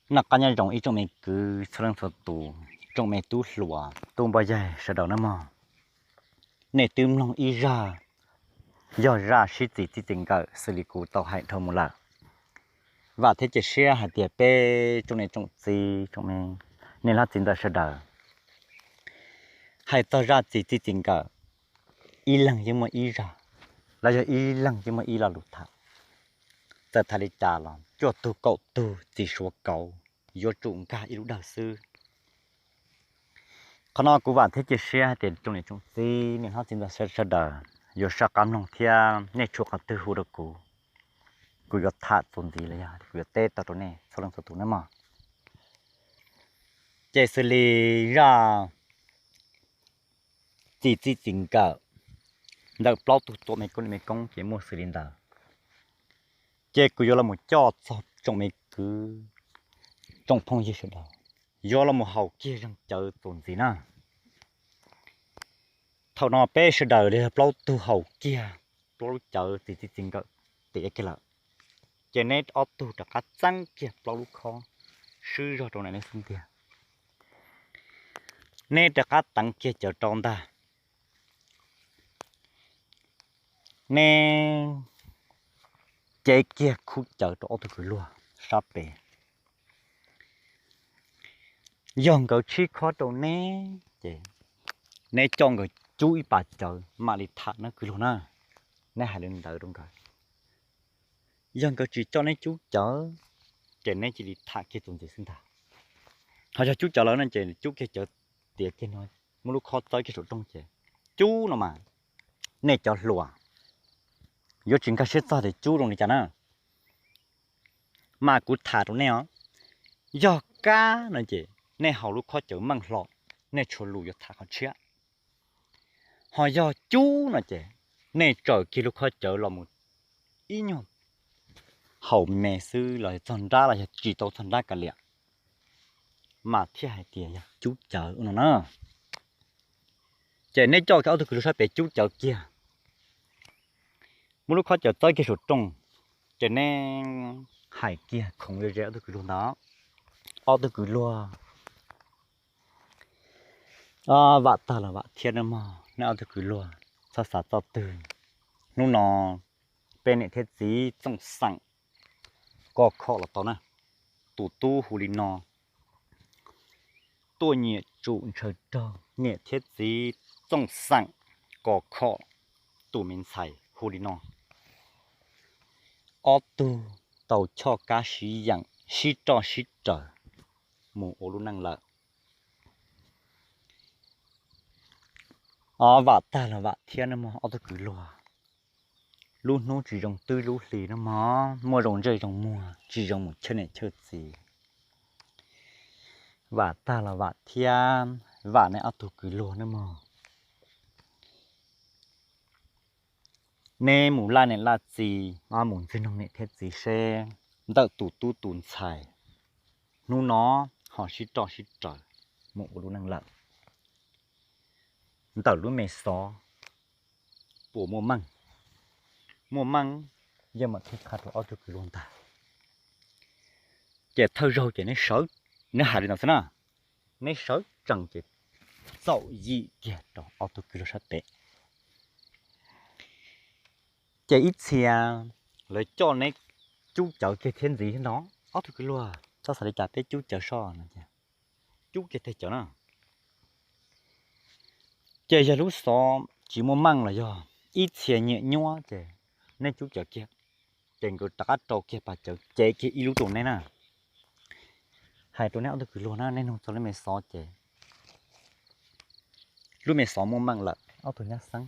Noj qab nyob zoo ib tsoom me kwv txhua leej txhua tus, tsoom me tub hluas tub npoj yaig sawv daws nawb mog. Nej twb mloog ib zaj, yog zaj sib txis txij txij nkawm xws li kuv tau hais dhau mus lawm. Vam thiab cia siab hais tias peb tsoom niam tsoom txiv, tsoom me niam hlob txiv ntxawm sawv daws, hais txog zaj txis txij txij nkawm, ib leeg yeej muaj ib zaj, los yog ib leeg yeej muaj ib lo lus tham. Txawm tham li cas los cuaj tug kaum tug txiv Suav kauv yuav tsum nkag ib lub dawg xwb. Qhov no kuv vam thiab cia siab hais tias tsoom niam tsoom txiv, niam hlob txiv ntxawm sawv daws yuav saj qab mloog thiab nej tshuav qhov twg hu rau kuv, kuv yuav tham txuas ntxiv los yog kuv yuav teb tau rau nej txhua leej txhua tus nawb mog. Ces xws li zaj txis txij txij nkawm ntawm plaub tug tuam me koob me koob ces muaj xws li ntawd. Ces kuv yuav los mus coj txog tsoom me kwv, tsoom phooj ywg sawv daws, yuav los mus haus kiag zeeg cawv txuas ntxiv na. Thaum no peb sawv daws li yog plaub tug haus kiag plaub lub cawv txis txij txij nkawm tiav kiag lawm, ces neb ob tug rov qab txeeb kiag plaub lub khob swb zog rau ntawm neb xub ntiag. Neb rov qab teev kiag cawv rau ntag. Neb cev kiag khub cawv rau ob tug kwv luag sab pem. Yog nkawd tshib khob rau neb ces neb coj nkawd cub ib pas cawv mam li tham nawb kwv luag na. Neb hais li ntawd rau nkawd. Yog nkawd tsis coj neb cub cawv ces neb cia li tham kiag txuas ntxiv xwb ntag. Ho yog cub cawv lawm no ces cub kiag cawv tiav kiag no, muab lub khob txawb kiag saum rooj ces cub no mas, nej cov hluas yuav tsis nkag siab txog tias cub zoo li cas na. Mas kuv tham rau nej os, yog kab no ces nej haus lub khob cawv meej hlo, nej tshuav lus yuav tham qhov tshiab. Ho yog cub no ces nej tsaws kiag lub khob cawv los mus ib nyuag haus me xwb los yog txog nrab los yog tsis tau txog nrab kav liam, mas thiaj hais tias yog cub cawv no na. Ces neb coj kiag ob tug kwv luag sab pem cub cawv kiag, muab lub khob cawv txawb kiag saum rooj, ces neb hais kiag khoov ze ze ob tug kwv luag ntawd. Ob tug kwv luag, vam tag los vam thiab nawb mog, neb ob tug kwv luag txhob xav txoj twg. Hnub no peb niam thiab txiv Txooj Xeem Kos Khom los tau na. Tus tub hu li no: Tuaj nyiam tsum ntshaw raug, niam thiab txiv Txooj Xeem Kos Khom. Tus me ntxhais hu li no: Ob tug tau choj kab sib yeem, sib roj sib raws mus ua lub neej lawm. Vam tag los vam thiab nawb mog ob tug kwv luag. Lub hnub tsis zoo twb lub hli nawb mog, muaj zoo ntsej zoo muag tsis zoo mus chawj niam chawj txiv. Vam tag los vam thiab vam neb ob tug kwv luag nawb mog. Neb mus laj niam laj txiv, mus ntxig noog niam thiab txiv seb ntawm tus tub tus ntxhais hnub no ho sib roj sib raws mus ua lub neej lawm. Ntawm lub me xov puas muaj meej? Muaj meej, yeej mam thiaj qha rau ob tug kwv luag ntag. Ces thawj zaug ces neb sawv, neb hais li no xwb na, neb sawv tsees ces txaum yim kiag rau ob tug kwv luag sab pem. Ces ib txhia lawv coj neb cub cawv kiag thiab ntxiv thiab no, ob tug kwv luag txhob xav li cas, peb cub cawv soj no, cub kiag teg cawv na. Ces yog lub xov tsis muaj meej los yog ib txhia nyiam nyuab ces neb cub cawv kiag, ces nkawd rov qab rau kiag pas cawv cev kiag ib lub rau neb na. Hais rau neb ob tug kwv luag na, neb nug txog lub me xov ces lub me xov muaj meej lawm ob tug nyab xeeb.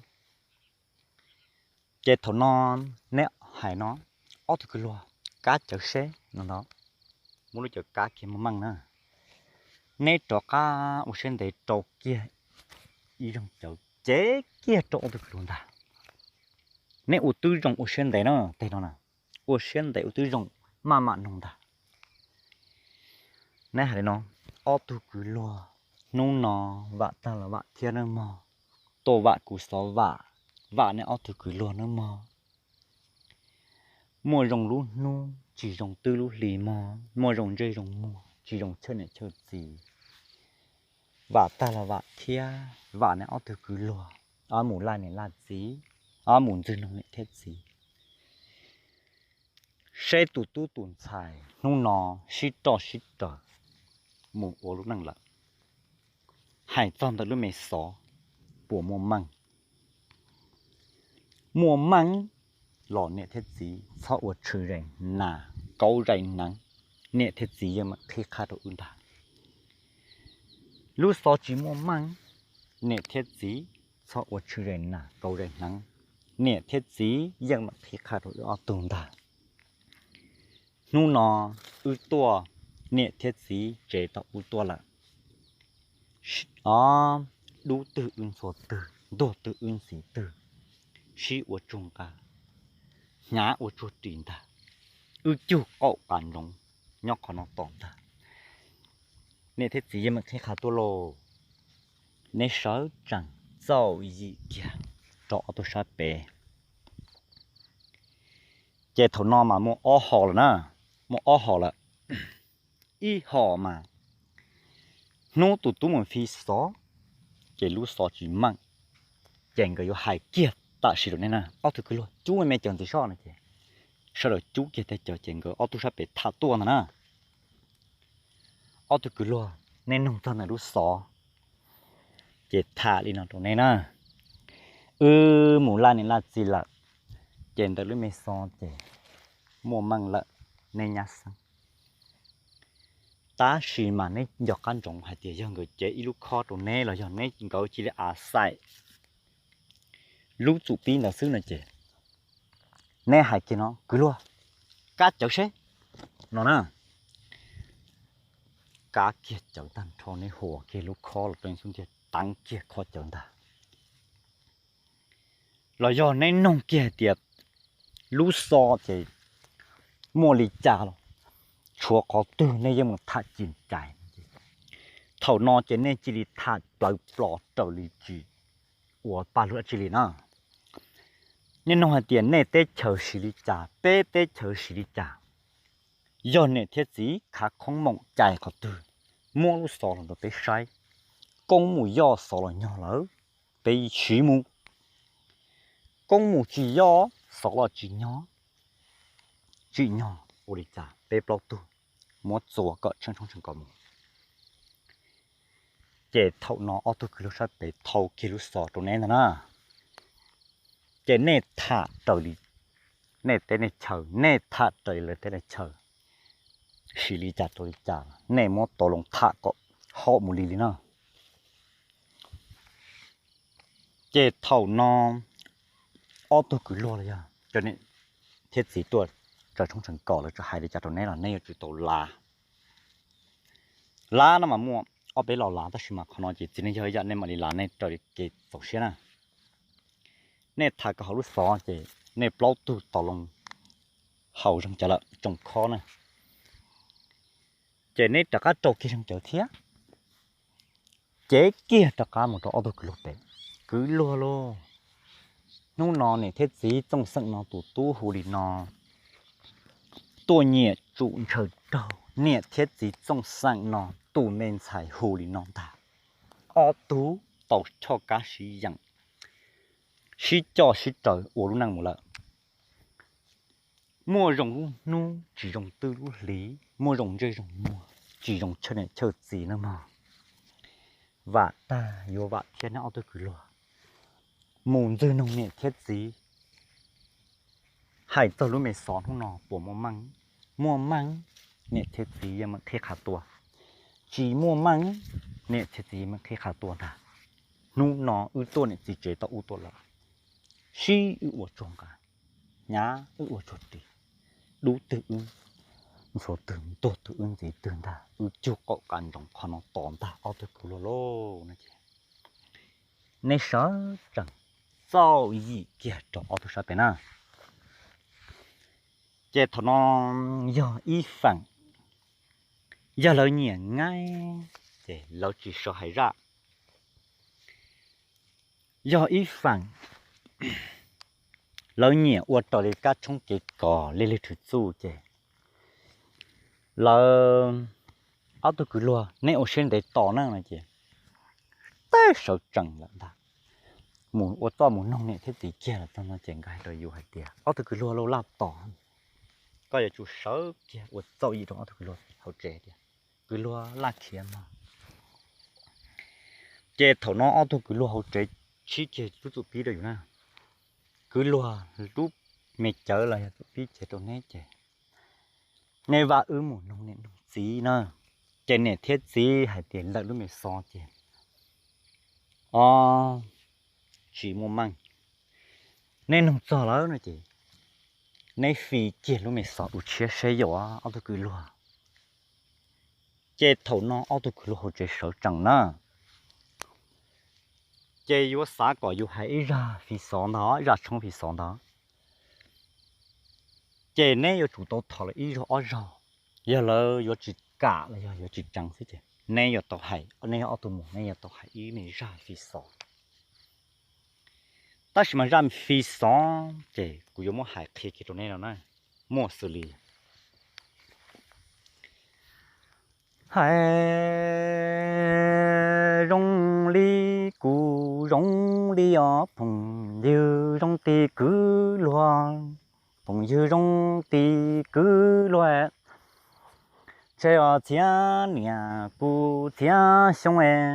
Ces thaum no neb hais no, ob tug kwv luag kab cawv seb no ntag, muab lub cawv kab kiag muaj meej na. Neb rov qab ua siab ntev rau kiag ib zeeg cawv cev kiag rau ob tug kwv luag ntag. Neb ua twb zoo ua siab ntev na, teg no na, ua siab ntev ua twb zoo maj mam noog ntag. Neb hais li no, ob tug kwv luag, hnub no vam tag los vam thiab nawb mog, tuaj vam kuv xov vam, vam neb ob tug kwv luag nawb mog. Muaj zoo lub hnub tsis zoo twb lub hli mog, muaj zoo ntsej zoo muag tsis zoo chawj niam chawj txiv. Vam tag los vam thiab, vam nej ob tug kwv luag, ob mus laj niam laj txiv, ob mus ntxwg noog niam thiab txiv. Seb tus tub tus ntxhais hnub no sib roj sib raws mus ua lub neej lawm, hais txog ntawm lub me xov puas muaj meej? Muaj meej los niam thiab txiv txhob ua tshwm zais nas kauv zais hneev, niam thiab txiv yeej mam qhib qhaj rau wb ntag. Lub xov tsis muaj meej, niam thiab txiv txhob ua tshwm zais nas kauv zais hneev, niam thiab txiv yeej mam qhib qhaj rau wb ob tug ntag. Hnub no wb tuaj, niam thiab txiv tsev tau wb tuaj lawm, o, dub twg wb ntxhua twg, ntuag twg wb ntxiv twg, sib ua tsuag nqa, hnyav ua tsuag ris ntag, wb cug qaum qas ntsoov nyob qhov no tos ntag. Niam thiab txiv yeej mam qhib qhaj tuaj lauj. Neb sawv tsees txaus yim kiag rau ob tug sab pem. Ces thaum no mas muaj ob hom lawm na, muaj ob hom lawm. Ib hom mas hnub tus tub mus fi xov, ces lub xov tsis meej, ces nkawd yuav hais kiag tam sim rau nej na, ob tug kwv luag cub me me cawv ntxiv soj no ces sawv daws cub kiag tej cawv ces nkawd ob tug sab pem tham tuaj ntag na. Ob tug kwv luag, nej noog txog ntawm lub xov, ces tham li no rau nej na. Wb mus laj niam laj txiv lawm, ces ntawm lub me xov ces muaj meej lawm, nej nyab xeeb. Tab sis mas neb nco qab ntsoov hais tias yog nkawd cev ib lub khob rau neb los yog neb nkawd cia li a xaim lub txum pib ntawd xwb no ces neb hais kiag no, kwv luag, kab cawv seb no na. Kab kiag cawv tag nrho, neb hua kiag lub khob los rau xub ntiag, teev kiag khob cawv ntag. Los yog neb noog kiag hais tias lub xov ces muaj li cas los tshuav qhov twg, nej yeej mus tham cim cais. Thaum no ces nej cia li tham plawv plos raws li tsis ua paj lug dab tsi li na. Nej noog hais tias nej teb chaws siv li cas, peb teb chaws siv li cas. Yog niam thiab txiv khav khoob moom cais qhov twg, muab lub xov los rau peb saib. Koob mus yoj xov los nyog lawm, peb siv mus. Koob mus tsis yoj xov los tsis nyog, tsim nyog ua li cas peb plaub tug muab txuas kom tshee tshoob tshee kos mus. Ces thaum no ob tug kwv luag sab pem thau kiag lub xov rau neb ntag na. Ces nej tham raws li nej teb nej chaws, nej tham raws li lawv teb lawv chaws, siv li cas rau li cas, nej muab tau loo tham kom haum mus li li na. Ces thaum no ob tug kwv luag los yog cov niam thiab txiv tuaj tsaws tshoob tsees kom lawv tso hais li cas rau neb los nej yuav tsum tau lav. Lav no mas muaj ob peb los lav, tab sis mas qhov no ces txiv neej yog ib yam, nej mam li lav nej raws li kev txaus siab na. Nej tham kom haum lub xov ces nej plaub tug tau loo haus zeeg cawv lawm, tsoo khob na. Ces neb rov qab rau kiag zeeg cawv thiab, cev kiag rov qab mus rau ob tug kwv luag pem. Kwv luag lauj, hnub no niam thiab txiv txooj xeem no tus tub hu li no, tuaj nyiam tsum ntshaw raug, niam thiab txiv txooj xeem no tus me ntxhais hu li no ntag. Ob tug tau choj kab sib yeem, sib coj sib raws ua lub neej mus lawm. Muaj zoo lub hnub tsis zoo twj lub hli, muaj zoo ntsej zoo muag tsis zoo chawj niam chawj txiv nawb mog. Vam tag yuav vam thiab neb ob tug kwv luag, mus ntxwg noog niam thiab txiv. Hais txog lub me xov hnub no puas muaj meej? Muaj meej, niam thiab txiv yeej meem qhib qha tuaj. Tsis muaj meej, niam thiab txiv yeej meem qhib qha tuaj ntag. Hnub no wb tuaj niam txiv tsev tau wb tuaj lawm, sib wb ua tsuag nqa, hnyav wb ua tsuag ris, dub twg wb ntxhua twg, ntuag twg wb ntxiv twg ntag, wb cug qaum qas ntsoov qhov no tos ntag ob tug kwv luag lauj. No ces neb sawv tsees txaus yim kiag rau ob tug sab pem na. Ces thaum no yog ib feem, yog lawv nyiam ngaib ces lawv tsis sawv hais zaj. Yog ib feem, lawv nyiam ua raws li kab tshoob kev kos li lwg thwv txuj ces lawv Ob tug kwv luag, neb ua siab ntev tos na no ces, teb sawv tsees lawm ntag. Mus ua txuj mus noog niam thiab txiv kiag lawm tag no ces nkawd hais rau yus hais tias, ob tug kwv luag lauj, laj tos, koj yuav tsum sawv kiag ua txuj yim rau ob tug kwv luag hauv tsev tias, kwv luag laj khiav mog. Ces thaum no ob tug kwv luag hauv tsev sib ceg tub txuj pib rau yus na, kwv luag lub me cawv los yog txuj pib ceg rau neb ces, neb vam wb mus noog niam noog txiv na. Ces niam thiab txiv hais tias lawm lub me xov ces, o, tsis muaj meej. Neb noog txog lawm no ces, neb fi kiag lub me xov dua tshiab seb yog ob tug kwv luag. Ces thaum no ob tug kwv luag hauv tsev sawv tsees na, ces yuav xav kom yus hais ib zaj fi xov ntag, ib zaj tshoob fi xov ntag. Ces neb yuav tsum tau thov lawv ib zaug ob zaug, yog lawv yuav tsis kam los yog yuav tsis tseev xwb ces neb yuav tau hais, neb yog ob tug mus neb yuav tau hais ib me zaj fi xov. Tab sis mas zaj fi xov ces kuv yuav muab hais qhia kiag rau neb no na, muaj xws li hais zoo li kuv zoo li os phooj ywg zoo ti kwv luag, phooj ywg zoo ti kwv luag, ntshe os txhiab niam kuv txhiab xyoo es,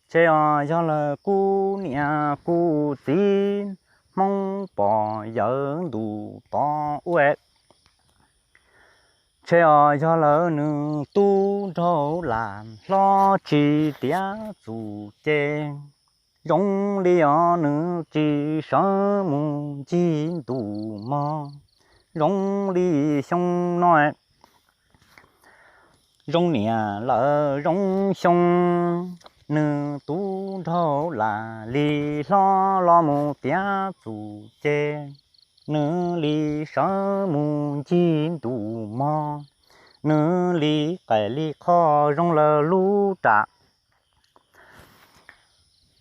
ntshe os yog lawm kuv niam kuv txiv, Hmoob pog yawm ntuj tod ua, ntshe os yog lawm nws tub nraug lam hlob tsis tiav txuj ce, zoo li os nws tsis sawv mus ncig ntuj mog, zoo li xyoo no zoo niam lawm zoo xyoo, nws tub nraug lam li hlob los mus tiav txuj ce, nws li sawv mus ncig ntuj mog, nws li qaim li qho zoo lawm lub ram.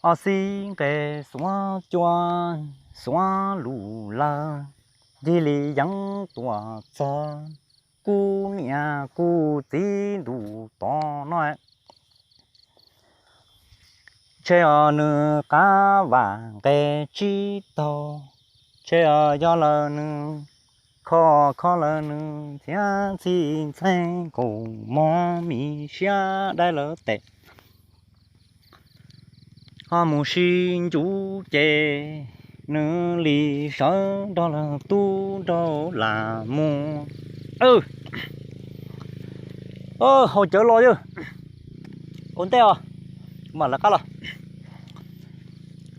Os xib nqe xuav cua xuav lus lawm, ncig li yeeb tuaj txog kuv niam kuv txiv ntuj tod no, ntshe os nws qab vam nqe tsib taug, ntshe os yog lawm nws kho kho lawm nws txhiab txhij ntxhee nkaus mog, mi siab dai lawm tes ho mus sib ncuv ces nws li sawv nrog lawm tub nraug lam mus. Haus cawv los yog ua ntej os, mam lawv qab los.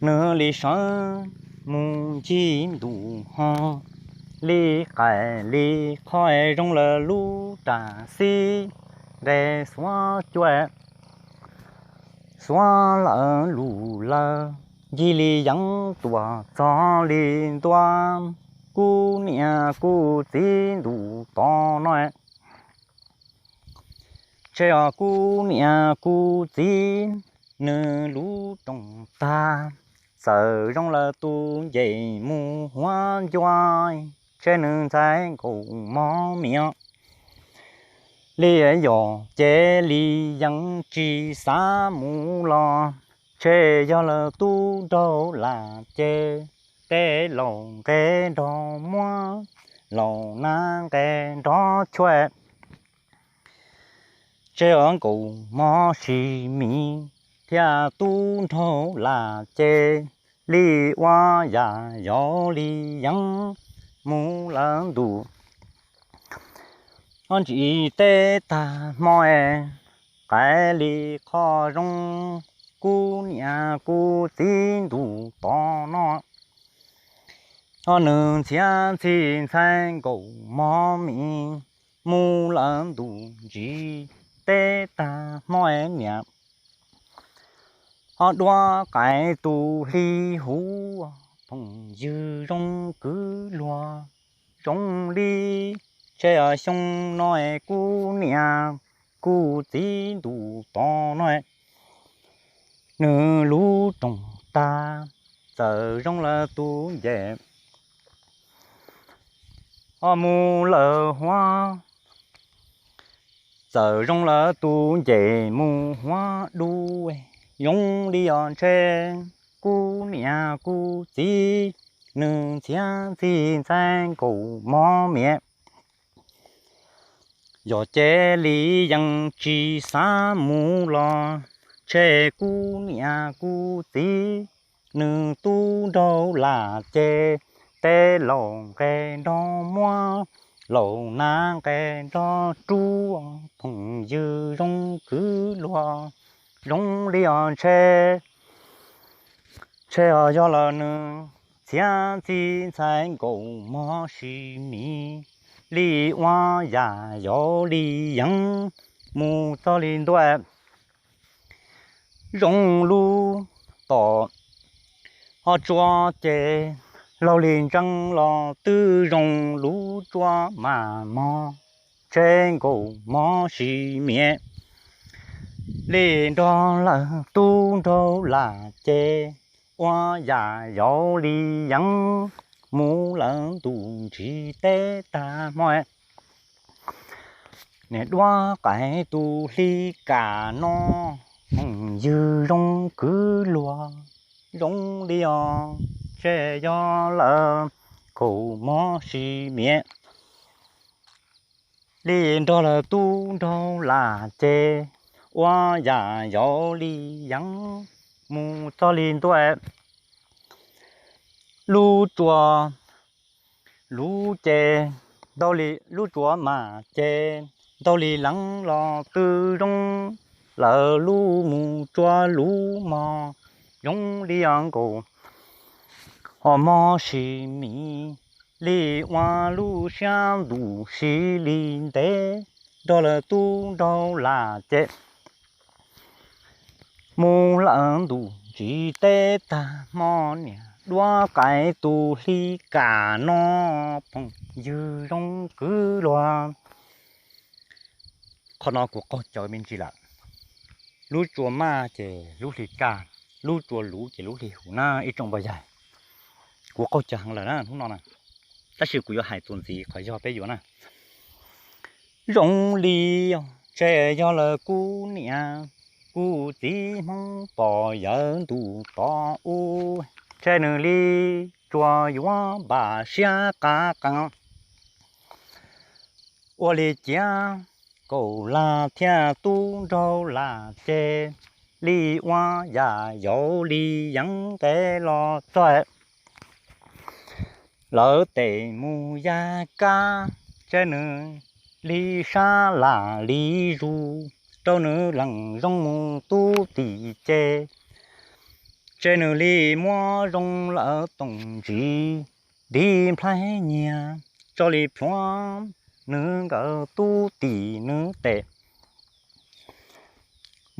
Nws li sawv mus ncig ntuj ho, li qaim li qho zoo lawm lub ram xib nqe xuav cua xuav lawm lus lawm, ncig li yeeb tuaj txog li ntua kuv niam kuv txiv ntuj tod no, ntshe os kuv niam kuv txiv nws lub rooj tag, txawm zoo lawm tus ncej mus huab ncua, ntshe nws ntxhais nkaus mog miv li yog ces li yeej tsis xav mus los, ntshe yog lawm tub nraug lam ces, tej laus nqe nrog muab, laus nab nqe nrog chua, ntshe os nkaus mog sis miv thiab tub nraug lam ces, li ua yam yau li yeeb mus lawm ntuj, ob ntsis teb tag hmo es, qaim li qho zoo kuv niam kuv txiv ntuj tod no, ho nws ntxhiab ntxhi ntxhais nkaus mog miv mus lawm ntuj ntsis teb tag hmo es niam, ho duab qaim tus hli huv, phooj ywg zoo kwv luag zoo li, ntshe xyoo no es kuv niam kuv txiv ntuj tod no, nws lub rooj tag, txawm zoo lawm tus ncej, ho mus lawm huab Txawm zoo lawm tus ncej mus huab dub, zoo li os ntshe kuv niam kuv txiv, nws ntxhiab ntxig ntxhais nkaum mov miam. Yog ces li yeej tsis xav mus los, ntshe kuv niam kuv txiv, nws tub nraug lam ces, teb laus nqe nrog muab, laus nab nqe nrog rub, phooj ywg zoo kwv luag, zoo li os ntshe, ntshe os yog lawm nws ntxhiab ntxig ntxhais nkaum mov sis miv, li ua yam yau li yeev mus txog li ntua. Zoo lub tom ho tsua ces, laug li ntsees los twb zoo lub tsua mas mog, ntshe nkaum mov sis miv, li nrog lawm tub nraug lam ces, ua yam yau li yeev mus lawm ntuj ntsis teb tag hmo. Niam duab qais tus hli kam no, phooj ywg zoo kwv luag, zoo li os ntshe yog lawm nkaum mov sis miv, li nrog lawm tub nraug lam ces, ua yam yau li yeev mus txog li ntua. Lub tsua, lub ces, lub tsua mas ces, ntau li leev los twb zoo, lawv lub mus tsua lub mog, zoo li os nkaum ho mov sis miv, li ua lub siab ntuj sis li ntev, nrog lawm tub nraug lam ces, mus lawm ntuj ntsis teb tag hmo. Niam duab qais tus hli kam no, phooj ywg zoo kwv luag. Qhov no kuv qaug cawv me ntsis lawm. Lub tsua maj ces lub hli kaj, lub tsua luv ces lub hli huv na ib tsoom pog yawg. Kuv qaug cawv heev lawm na hnub no na, tab sis kuv yuav hais txuas ntxiv qhov yog peb yuav na. Zoo li ntshe yog lawm kuv niam kuv txiv Hmoob pog yawm ntuj tod ub, ntshe nws li tsuas yuav npam siab qab qees. Ua li ciav kaum lag thiab tub nraug lam ces, li ua yam yau li yeev ntev los txog. Lawv tes mus ya kab, ntshe nws li sab lam li zus, rau nws lees zoo mus tub tim ces, ntshe nws li muab zoo lawm toom ntsis, ntiv nplhaib nyiag tso li plhuav, nws nkawd tub tim nws tes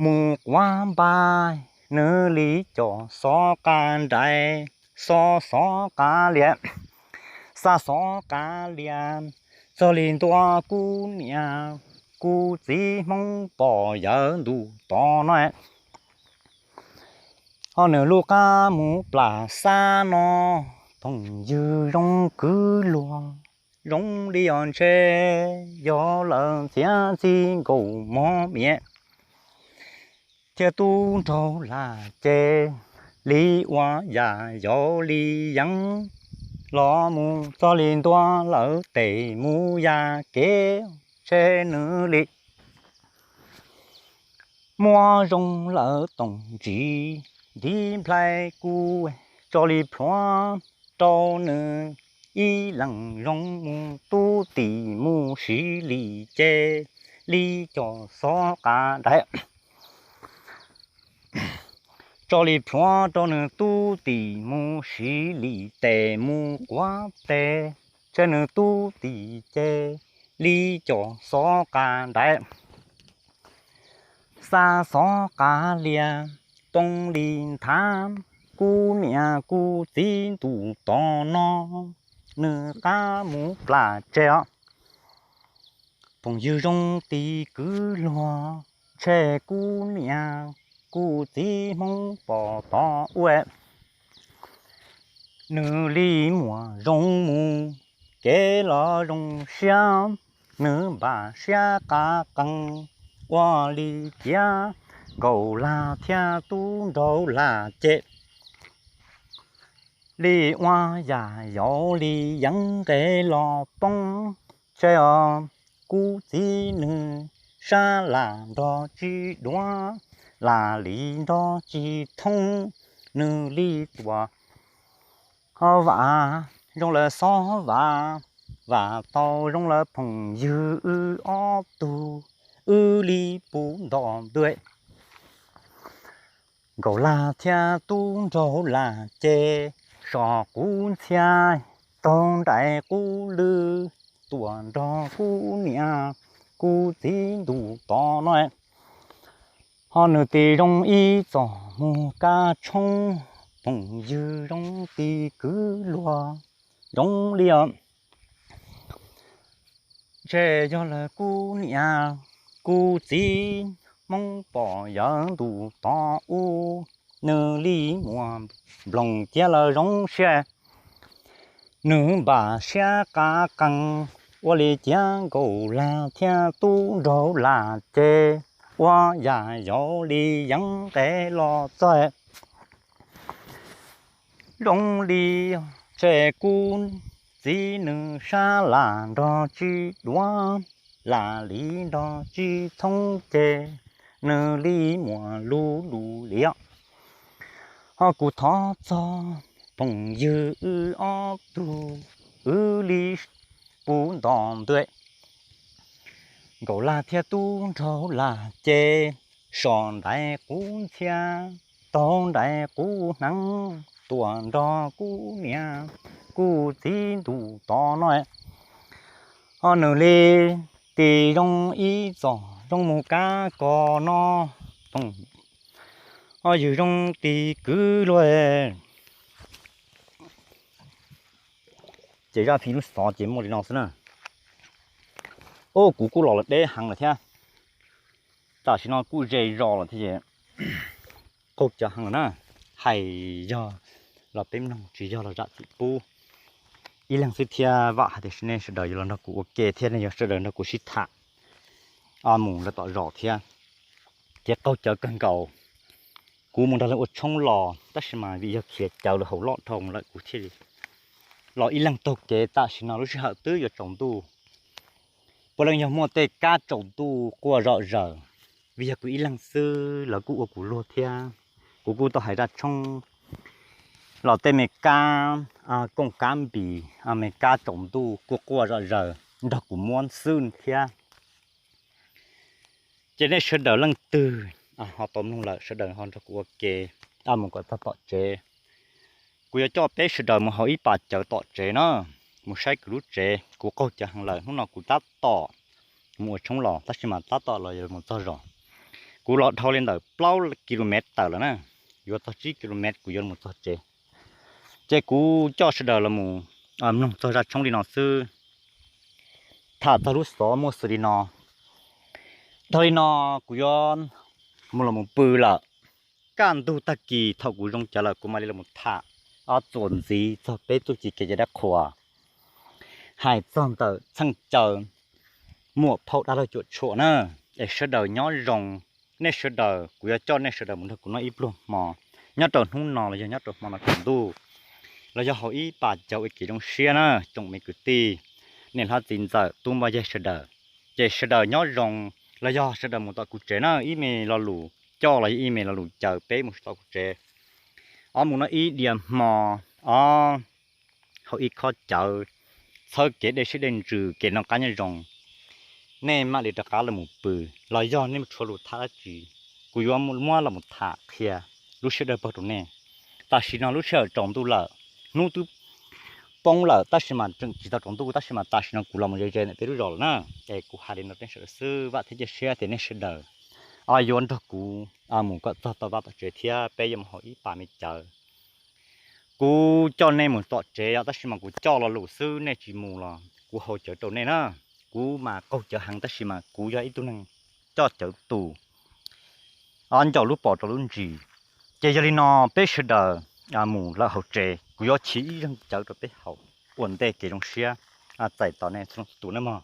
mus quav npab, nws li cov xov qab nraim, xov xov qab lias, xa xov qab lias, txog li ntua kuv niam kuv txiv Hmoob pog yawm ntuj tod no. Ho nws lub qab mus plam xab no, phooj ywg zoo kwv luag, zoo li os ntshe yog lawm ntxhiab ntxig nkaus mov miam, thiab tub nraug lam ces, li ua yam yau li yeev los mus txog li ntua lawv tes mus ya kev, ntshe nws li muab zoo lawm toom ntsis, ntiv nplhaib kuv tso li plhuav, rau nws ib leeg zoo mus tub tim mus siv li ces, li cov xov qab nraim tso li plhuav, rau nws tub tim mus siv li tes mus quav tes, ntshe nws tub tim ces, li cov xov qab nraim, xa xov qab lias, poob li nthav, kuv niam kuv txiv ntuj tod no, nws qab mus plam tseg os. Phooj ywg zoo tis kwv luag, ntshe kuv niam kuv txiv Hmoob pog tod ub, nws li muam zoo mus, kev los zoo siab, nws npam siab qab qees ua li ciav Nkaus Lag thiab Tub Nraug Lag ces li ua yam yaus li yeev nqe los poob. Ces os, kuv txiv nws sab lam nrog tsis duav, lam li nrog tsis thoob, nws li tuam ho vam zoo lawv xob vam, vam tau zoo lawv phooj ywg wb ob tug, wb li puv ntom ntuj. Nkaus Lag thiab Tub Nraug Lag ces so kuv ntxhias, taug nraim kuv lwj, tuam nrog kuv niam kuv txiv ntuj tod no. Ho nws tis zoo ib txom mus kab tshoob, phooj ywg zoo tis kwv luag zoo li os. Ntshe yog lawv kuv niam kuv txiv Hmoob pom yawg ntuj tod ub, nws li muaj nplooj ciab lawv zoo siab, nws npam siab qab qees ua li ciav Nkaus Lag thiab Tub Nraug Lag ces ua yam yaus li yeev nqe los txog. Zoo li ces kuv txiv nws sab lam nrog tsis duav, lam li nrog tsis thoob ces nws li muaj lus lus li os. Ho kuv thov txog phooj ywg wb ob tug, wb li puv ntom ntuj. Nkaus Lag thiab Tub Nraug Lag ces so nraim kuv ntxhias, taug nraim kuv hneev, tuam nrog kuv niam kuv txiv ntuj tod no. Ho nws li tis zoo ib txom zoo mus kab kos no, ho ywg zoo tis kwv luag. Ces zaj phim lub xov ces muaj li no xwb na. Ub, kuv kuj los los deb heev lawm thiab. Tam sim no kuj ze zos lawm thiab ces qaug cawv heev lawm na. Hais yog los peb mloog, tsis yog los zam txim pub ib leeg xwb thiab. Vam hais tias nej sawv daws yuav los nrog kuv ua ke thiab nej yuav sawv daws nrog kuv sib tham mus rau tom zos thiab. Ces qaug cawv kawg nkaus. Kuv mus nrog lawv ua tshoob los tab sis mas vim yog khiav cawv lawm hauv loj dhau lawm kuv thiaj li los ib leeg taug kev. Tam sim no lub sij hawm twb yuav tsaus ntuj, puav leej yog muaj tej kab tsaus ntuj quaj zom zaws. Vim yog kuv ib leeg xwb lawv kuj ua kuv luag thiab. Kuv kuj tau hais zaj tshoob los tej me kab kooj kab npis, me kab tsaus ntuj kuj quaj zom zaws nrog kuv muab xwb thiab. Ces nej sawv daws leej twg ho tau mloog lawm sawv daws ho nrog kuv ua ke mus kom txog tom tsev. Kuv yuav coj peb sawv daws mus hauv ib pas cawv tom tsev na, mus saib kuv lub tsev. Kuv qaug cawv heev lawm, hnub no kuv tab tom mus ua tshoob los tab sis mas tab tom los yuav mus txog zos. Kuv los dhau li ntawm plaub kilomev tawm lawm na, yuav txog tsib kilomev kuv yuav mus txog tsev. Ces kuv coj sawv daws los mus mloog txog zaj tshoob li no xwb. Tham txog lub xov muaj xws li no. Dhau li no kuv yuav mus los mus pw lawm. Kaj ntug tag kis thaum kuv zoo cawv lawm kuv mam li los tham txuas ntxiv txog peb txuj ci kev cai dab qhuas, hais txog ntawm txheej caw muam phauj dab laug cuam tshuam na. Es sawv daws nyob zoo, nej sawv daws kuv yuav coj nej sawv daws mus nrog kuv noj ib pluag hmo nyob rau hnub no los yog nyob rau hmo no tsaus ntuj, los yog hauv ib pas cawv ua kev zoo siab na. Tsoom me kwv tij, niam hlob txiv ntxawm tub npoj yawg sawv daws, ces sawv daws nyob zoo, los yog sawv daws mus tom kuv tsev na, ib me lo lus coj los yog ib me lo lus caw peb mus tom kuv tsev. Ob mus noj ib diav hmo, ob hauv ib khob cawv, txhawb kev dej siab dej ntsws, kev noj qab nyob zoo, nej mam li rov qab los mus pw, los yog nej tshuav lus tham dab tsi, kuv yuav muab los mus tham qhia lub sij hawm dawb paug rau nej. Tam sim no lub sij hawm tsaus ntuj lawm, hnub twb poob lawm tab sis mas tseem tsis tau tsaus ntuj tab sis mas tam sim no kuv los mus ze ze ntawm peb lub zos lawm na. Es kuv hais li no rau nej sawv daws xwb, vam thiab cia siab tias nej sawv daws yuav nrog kuv mus kom txog tau vaj tom tsev thiab peb yuav mus hauv ib pas me cawv. Kuv coj nej mus tom tsev os, tab sis mas kuv coj lo lus xwb, nej tsis mus los kuv haus cawv rau nej na. Kuv mas qaug cawv heev tab sis mas kuv yog ib tug neeg coj cawv tus, ncaus lub pos rau lub ntsis. Ces yog li no peb sawv daws mus lawm hauv tsev, kuv yuav chim ib zeeg cawv rau peb haus ua ntej kev zoo siab txais tos nej txhua leej txhua tus na mog.